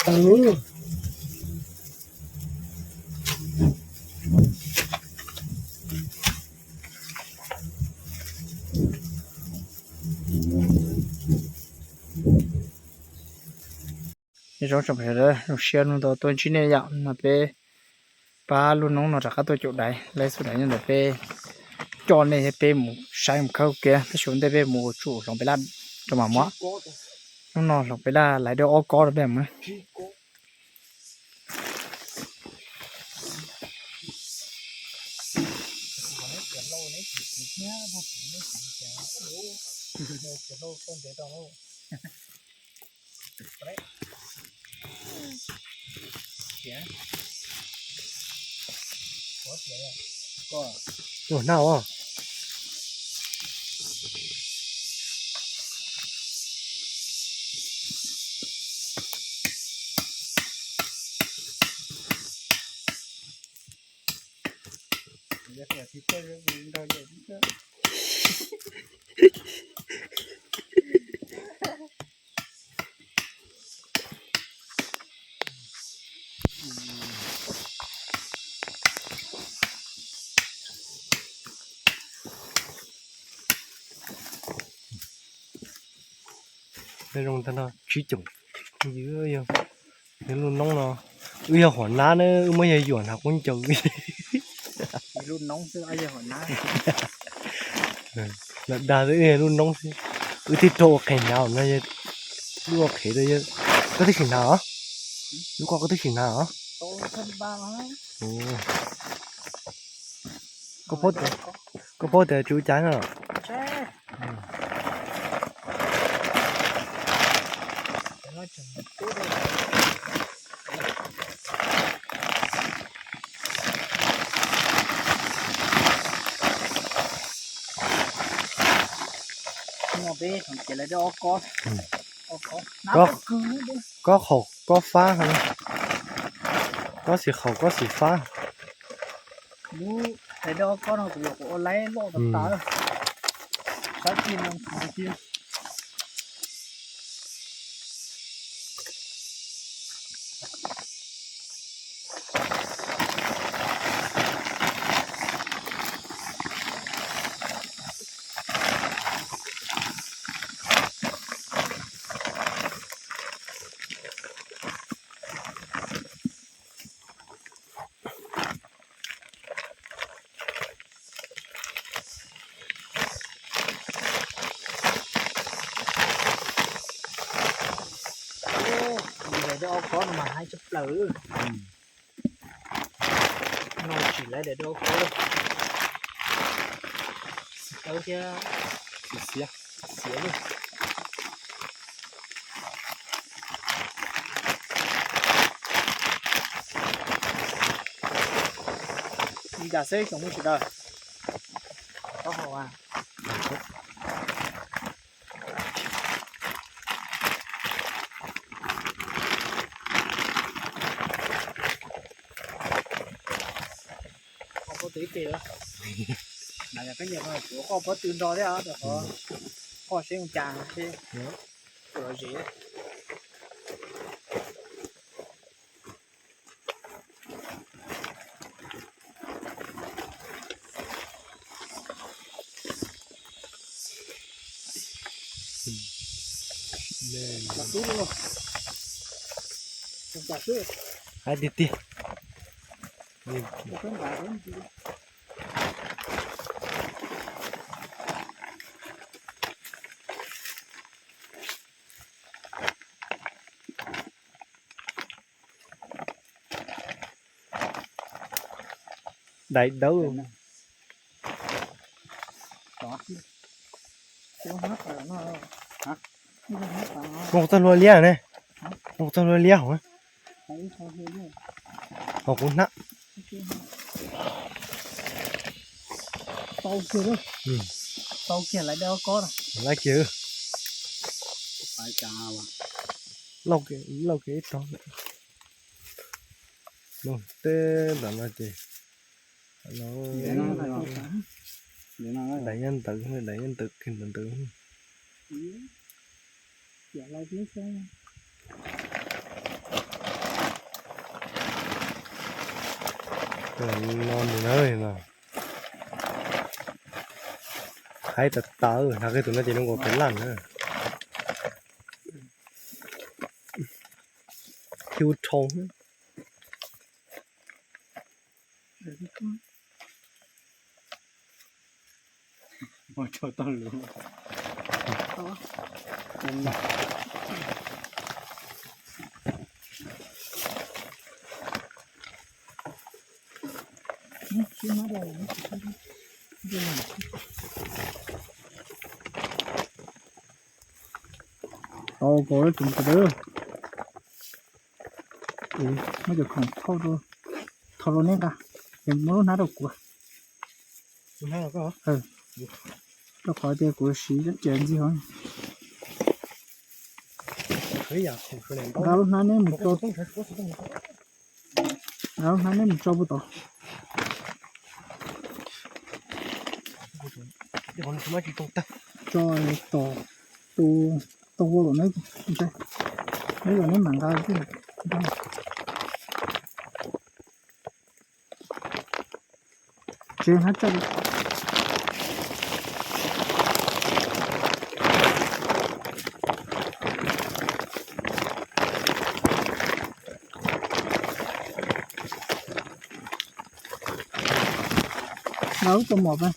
Nyob zoo tsoom phooj ywg, zoo siab hnub no tuaj ntsib nej yom. No peb pab lub noob no rov qab tuaj caum daiv, laib xub daiv nyob ntawm peb coj nej thiab peb mus saib mus khawb kiag, tab sis ua ntej peb mus ua tsuj hloov peb laj rau mam mus. Hnub no hloov peb laj laiv dawb ob kob rau peb mus. Ua nab os. Zoo tag no tsib coom, yog lub noob no, wb yog huam nab ne, wb muab yawg yuam hnav kub ncaws. Lub noob xwb, yog huam nab. Lam dag wb yog lub noob xwb, wb twb raug ua qhev hnav no, lub ua qhev, koj twb sim hnav os, lub ko koj twb sim hnav os. Koj paub tias tsw cas no. Kob, kob qhaum kob fab, kob xim qhaum kob xim fab. Lub daim dawb ob kob no kuv yuav kuv ua laib loj tas tas, sab kis no thiab. Daim dawb ob kob no mas haib tshaj plaws. No tsis laib daim dawb ob kob, xim tawv thiab, xim xiav, xiav li. Li cas xwb tsoom phooj ywg sawv daws, taub hau a. Qoj pob tw ib teg, qoj pob tw nro thiab, qoj seb ua cas seb puas lom zem. Hais tiag tiag. Daim dawb. Mus txog hlua liab ne. Mus txog hlua liab hauv. Hauv kuv hnab. Tau kiag, tau kiag lawm dawb ob kob. Lawm kiag. Lauj kiag ib tog. Tej ntawm no ces daim nyob ntawd, daim nyob ntawd kiag ntawd ntawd. Cia lawv peb xyoo. No mus na no. Haib tas tas, hnav kiag tus no ces zoo nkaus pem laj na. Thiab dhau. Tau ko tsoom sawv daws, muab cov khoom thau rau neb nqa, ces muab lub hnab rau kuv. Rau qhov tias kuv siv cov ntxiv hov. Nqa lub hnab neb mus tso, nqa lub hnab neb mus tso puag tod. Tso tom tus, tau ua lawm na. Neb los neb mam nqa. Tsev hab tso. Nqa lub tau mom pab.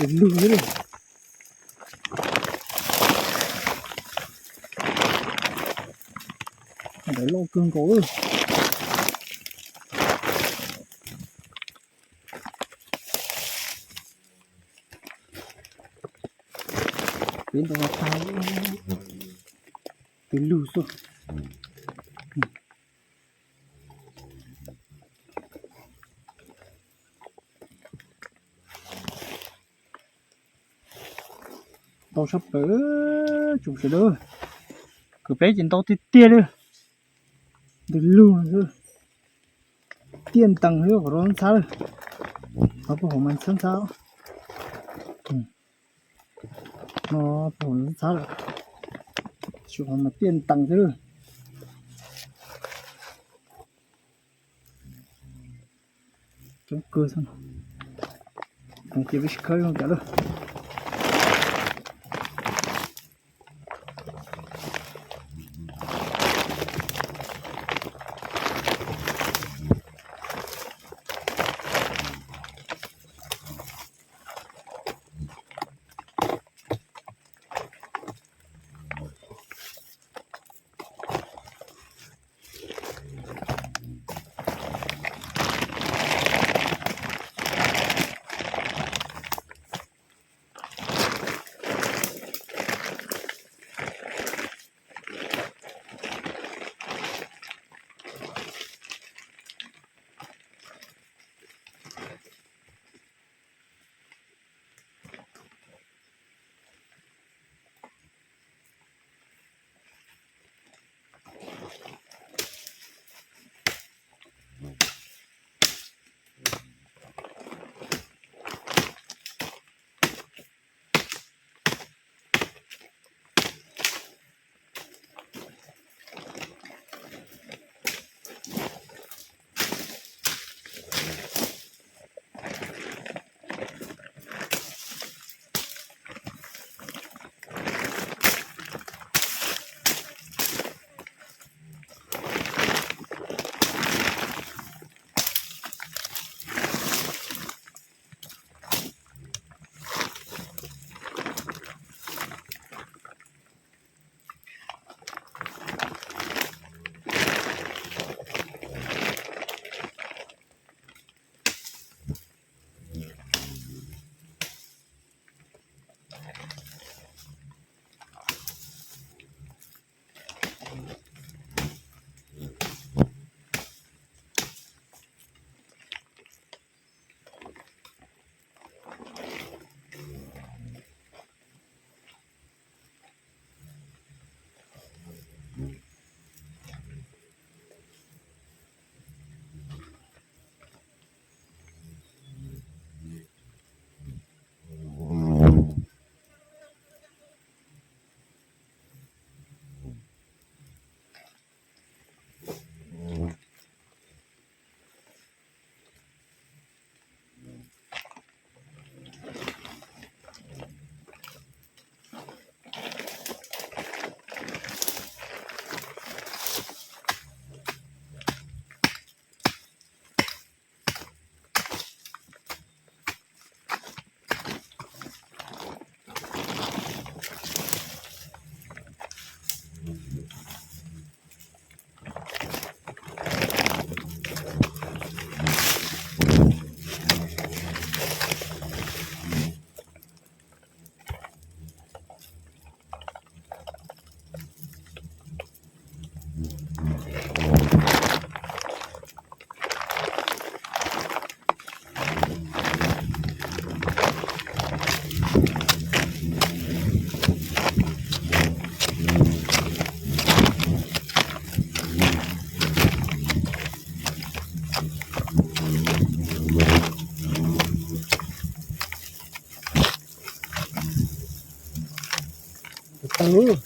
Tus lug thiab li. Ntawd loj kawg nkaus. Peb ntau tag, tus lug xwb. Ntau tshaj plaws tsoom sawv daws. Kwv peb ces ntau tiag tiag li. Ntawm lug xwb. Tiaj ntees xwb, qhov rau ntxhab lawm. Qhov puag hauv mas ntxhab ntxhab. No puag hauv ntxhab lawm. Qhov mas tiaj ntees xwb. Coob kawg xwb. Ces peb sib khawb zoo cas lawm. Tau lub.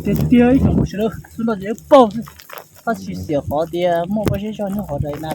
Tiag tiag ib tsoom sawv daws, xub no ces paug xwb, tab sis xiam qhov tias muaj pob zeb zog nyob qhov ntawd na.